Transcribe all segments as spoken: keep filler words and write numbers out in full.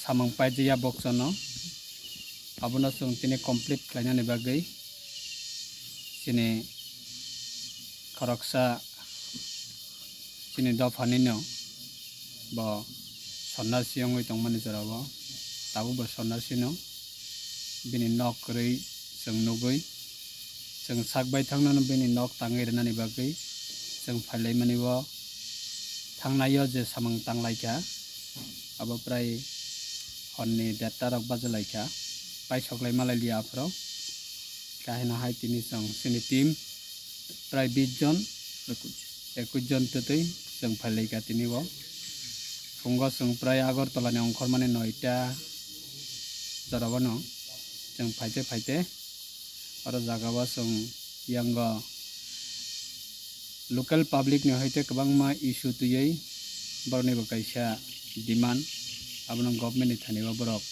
samung paijaya boksono, abono chwng tini complete khlainani bagwi chini khoroksa chini dophanino bo sonnasi wngwi tongmani jorao, tabukbo sonnasino bini nok kwrwi chwng nugwi, chwng sak baithangno bini nok tangwi rwnani bagwi chwng phailaimani o. Thangnaio je samung tanglaikha, abo prai horni derta rok bajalaikha, paisok lai malai liya aphuru. Kahino hai tini chwng chini team prai bish jon, ekush jon twtwi chwng phailaikha tini o. Phungo chwng prai Agartala ni ongkhormani noita jorao no chwng phaite phaite oro jaga o chwng yango local public ni hoite kwbangma issue twiwi borokni bo kaisa demand, abono government ni thani o borok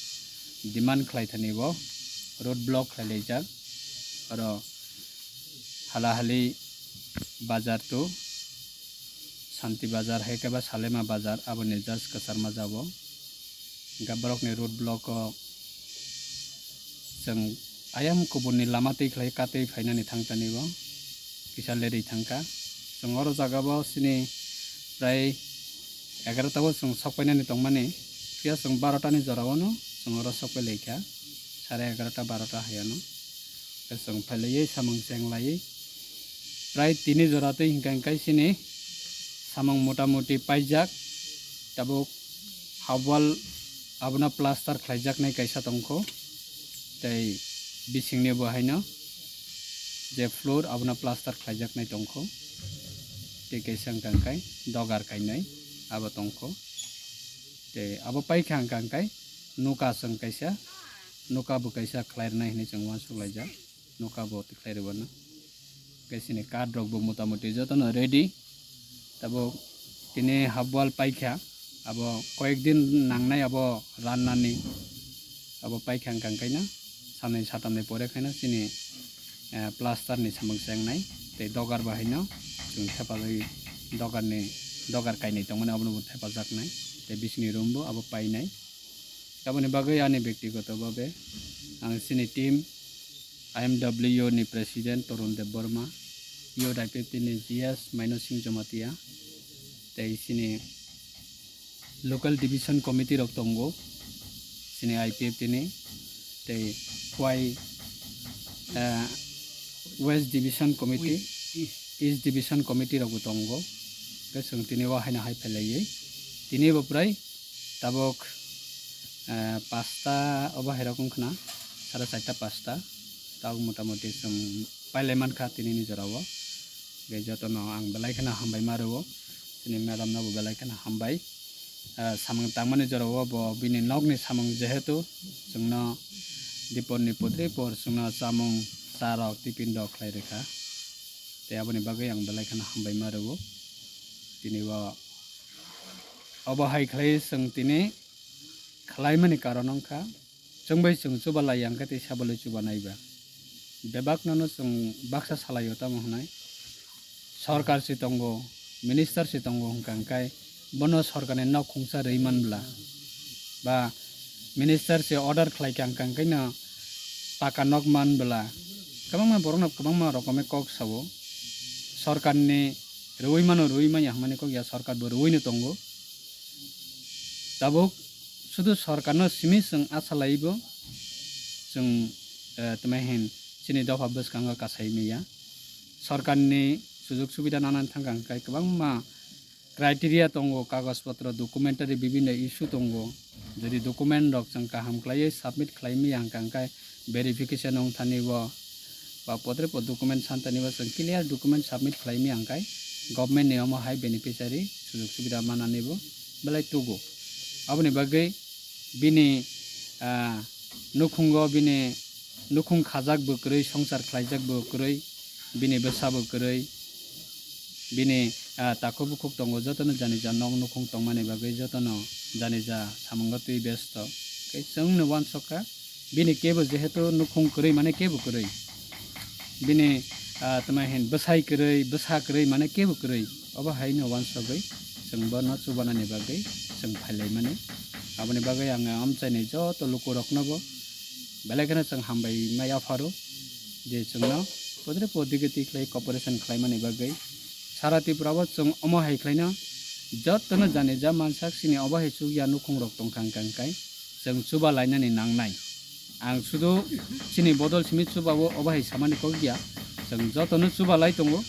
demand khlai thani o road block khlai laijak. Oro hala hali bazar to Santi bazar hai khe ba Salema bazar aboni just kwchar ma jabo. Hingkhe borokni road block o chwng ayang kubunni lama twi khlai katwi phainani thang tani bo kisa lerwi thangkha. Chwng oro jaga bo chini prai egarota o chwng sok painani tongmani, phiya chwng barota ni jora o no chwng oro sok pai laikha, sare egarota barota hai ano. Tei chwng phailaiywi samung chenglaiwi prai tini jora twi hingkha hingkha chini samung mota moti paijak. Tabuk habwal abono plaster khlaijaknai kaisa tongkho, tei bisingni bo haino je floor abono plaster khlaijaknai tongkho, tei kaisa hingkha hingkha dogar kainai abo tongkho, tei abo paikha hingkha hingkha nuka chwng kaisa, nuka bo kaisa khlairwnai hinwi chwng uansuk laijak. Nuka bo tikhlai rwbano. Tei chini card rok bo mota moti jotono ready. Tabuk tini half wall paikha, abo koyek din nangnai abo rannani. Abo paikha hingkha hingkhaino samni satamni pore khaino chini, eh, plaster ni samung chengnai. Tei dogar bahaino chwng thepagwi dogar ni, dogar kainwi tongmani abono bo thepajaknai. Tei bisingni room bo abo painai. Aboni bagwi ani bektigoto bhabe ang chini team I M W ni president Torun Debbarma, Youth I P F T ni G S Maino Singh Jamatia, tei chini local division committee rok tongo, chini I P F T ni, tei Khwai, eh, West Division Committee, East Division Committee rok bo tongo. Tei chwng tini o haino hai phailaiwi tini bo prai tabuk, eh, pasta obo hai rok wngkhwna, sara charta pasta, tabuk mota moti chwng pailai mankha tinini jora o. Tei jotono ang belai kheno hambai ma rwo, chini madam no bo belai kheno hambai. Eh, samung tangmani jora o bo bini nokni samung jehetu chwngno dipor ni putri por chwngno chamung cha rok tiffin rok khlai rwkha. Tei aboni bagwi ang belai kheno hambai ma rwo. Tini bo obo hai khlai chwng tini khlaimani karon wngkha, chwng bai chwng chuba lai yang khe tei sabalwi chuba nai ba. Bebak nono chwng baksa salai o tamo hwnai, sorkar se tongo, minister se tongo hwnkha hwnkhe bono sorkarni nok khungsa rwi man bla ba minister se order khlai kha hwnkha hwnkhe no paka nok man bla, kwbangma borokno kwbangma rokomwi kok sao. Sorkarni rwui mano, rwui manya hwnmani kok ya, sorkar bo rwui no tongo. Tabuk sudu sorkarno simi chwng acha laibo, chwng, eh, tamo hin chini dopha bwskango kasai maya. Sorkarni sujug subida nanani thangkha hwnkhe kwbangma criteria tongo, kagoj potro, documentary bibinno issue tongo. Jodi document rok chwng kaham khlaiwi submit khlai maya hwnkha hwnkhe verification wng thani bo ba potre po document san thani bo chwng clear document submit khlai maya hwnkhe government ni omo hai beneficiary sujug subida manani bo belai tugo. Aboni bagwi bini, ah, nukhungo bini nukhung khajak bo kwrwi, swngchar khlaijak bo kwrwi, bini bwsa bo kwrwi, bini, ah, takhuk bukhuk tongo, jotono janija nok nukhung tongmani bagwi jotono janija samungo twi besto. Tei chwngno uansukha, bini kebo jehetu nukhung kwrwi mane kebo kwrwi, bini, ah, tamo hin bwsai kwrwi, bwsa kwrwi mane kebo kwrwi, obo haino uansugwi chwng bono chubanani bagwi chwng phailaimani. Aboni bagwi ang amchaini joto lukuroknobo belai kheno chwng hambai ma yapharo je chwngno podre podige twi khlai cooperation khlaimani bagwi. Sara Tripura o chwng omo hai khlaino jotono jani ja mansak chini obo hai chukya nukhungrok tongkha hwnkha hwnkhe chwng chuba lainani nangnai. Ang sudu chini bodol simi chuba o obo hai samani kok ya, chwng jotono chuba lai tongo.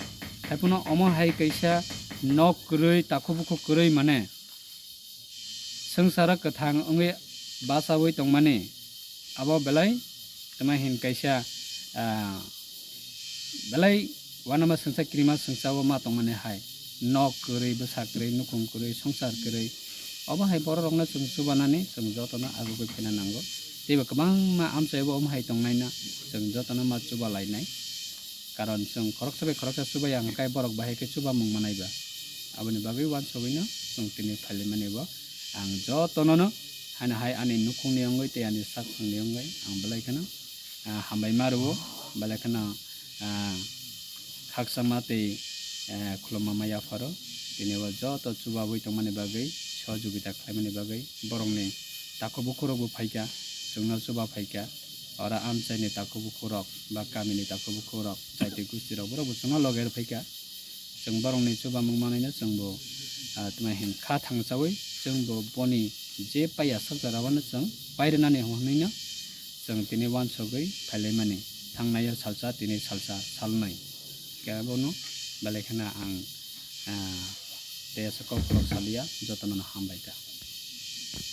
Haiphano omo hai kaisa nok kwrwi, takhuk bukhuk kwrwi mane swngcharo kwthang wngwi bachaui tongmani abo belai tamo hin kaisa, ah, belai uanama swngcha kirima swngchao ma tongmani hai. Nok kwrwi, bwsa kwrwi, nukhung kwrwi, swngchar kwrwi, obo hai bororokno chwng chubanani chwng jotono agugwi phaina nango. Teibo kwbangma amchaibo omo hai tongnaino chwng jotono ma chuba lainai. Karon chwng khoroksa bai khoroksa chubaya hwnkhe borok bahai khe chubamung manaiba. Aboni bagwi uansugwino chwng tini phailaimani bo ang jotonono haino hai ani nukhungni wngwi tei ani sakthangni wngwi ang belai kheno, ah, hambai ma rwo, belai kheno, ah, khakchangma tei, eh, khulumma ma yapharo. Tini o joto chubaui tongmani bagwi, sohojogita khlaimani bagwi borokni takhuk bukhurokbo phaikha, chwngno chuba phaikha. Oro amchaini takhuk bukhurok ba kamini takhuk bukhurok, chaitwi gustirok borokbo chwngno loge rw phaikha. Chwng borokni chubamung manwino chwngbo, ah, tma hin kha thangchaui chwngbo boni je paiya sak jora wano chwng pairwnani hwnwino chwng tini uansugwi phailaimani. Thangnaio salsa, tini salsa, salnwi. Kebono belai kheno ang, ah, tei asa kok kolok saliya, jotono hambai kha.